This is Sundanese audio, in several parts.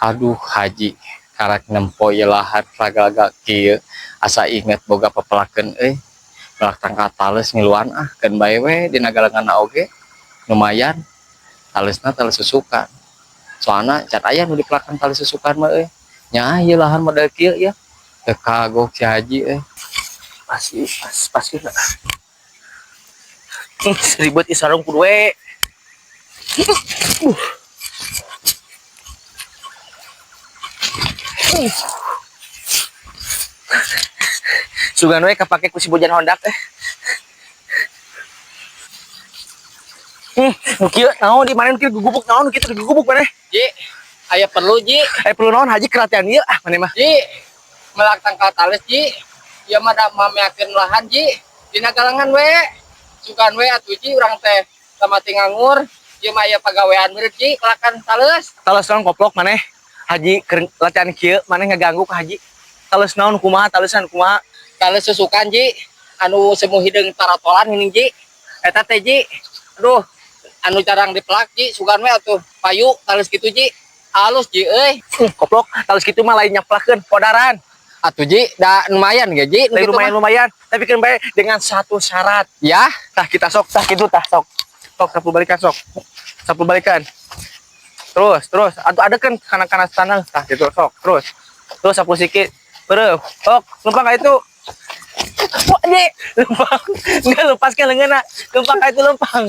Aduh, Haji, karak nempo ieu lahan raga-raga kieu, asa inget boga pepelakeun euy. Melak tangkal tales ngiluan ah, keun bae we dina galenganna oge lumayan. Talesna tales susukan. Soalna can aya nu dipelakan tales susukan mah euy. Nya ieu lahan model kieu ya. Teu kagok si Haji euy. Pasti pas pasti ribet isarung kudu we. Sugan we kapake ku si Bojan Honda teh. Nu kieu naon di mana nu kieu gugubuk naon nu kieu gugubuk maneh? Ji, aya perlu, Ji. Eh, perlu naon, Haji? Keratian ieu ah maneh mah. Ji, melak tangkal tales, Ji. Ieu mah da mameakeun lahan, Ji. Dina galengan we. Sugan we atuh, Ji, urang teh samati nganggur. Ieu mah aya pagawean meureut, Ji, melakan tales. Tales naon, koplok maneh? Haji keur latihan kieu maneh ngaganggu ka Haji. Tales naon, kumaha talesan kumaha? Tales susukan, Ji. Anu semu hideung taratolan ini, Ji. Eta teh, Ji. Aduh, anu jarang dipelak, Ji, sugan we atuh. Payu tales kitu, Ji. Halus, Ji euy. Koplok, tales kitu mah lain nyaplakeun, podaran. Atuh, Ji, da lumayan ge, Ji, nu Lain kitu lumayan mah. Lumayan, tapi kan bae dengan satu syarat. Ya, Tah kita sok, tah kitu tah sok. Sok sapu balikan sok. Sapu balikan. Terus, terus. Atau ada kan kanan-kanan tanah, tah gitu sok, terus. Terus sapu sikit. Beureum. Sok, lempang ka itu. Wah, Ji, lempang. Enggak lepaskan lenganna. Lempang ka itu lempang.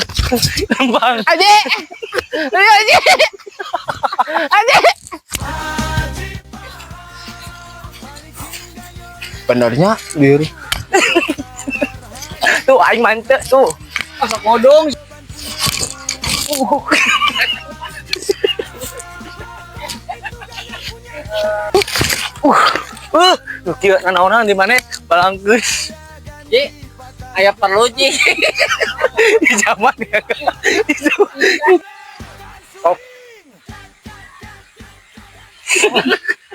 Lempang. Aji. Ayo, Aji. Aji. Benernya biru. Tuh aing mante tuh. Asa kodong. Nu kieu nanaonan di mana? Balangkeus. Ji, aya perlu, Ji. Di zaman ya.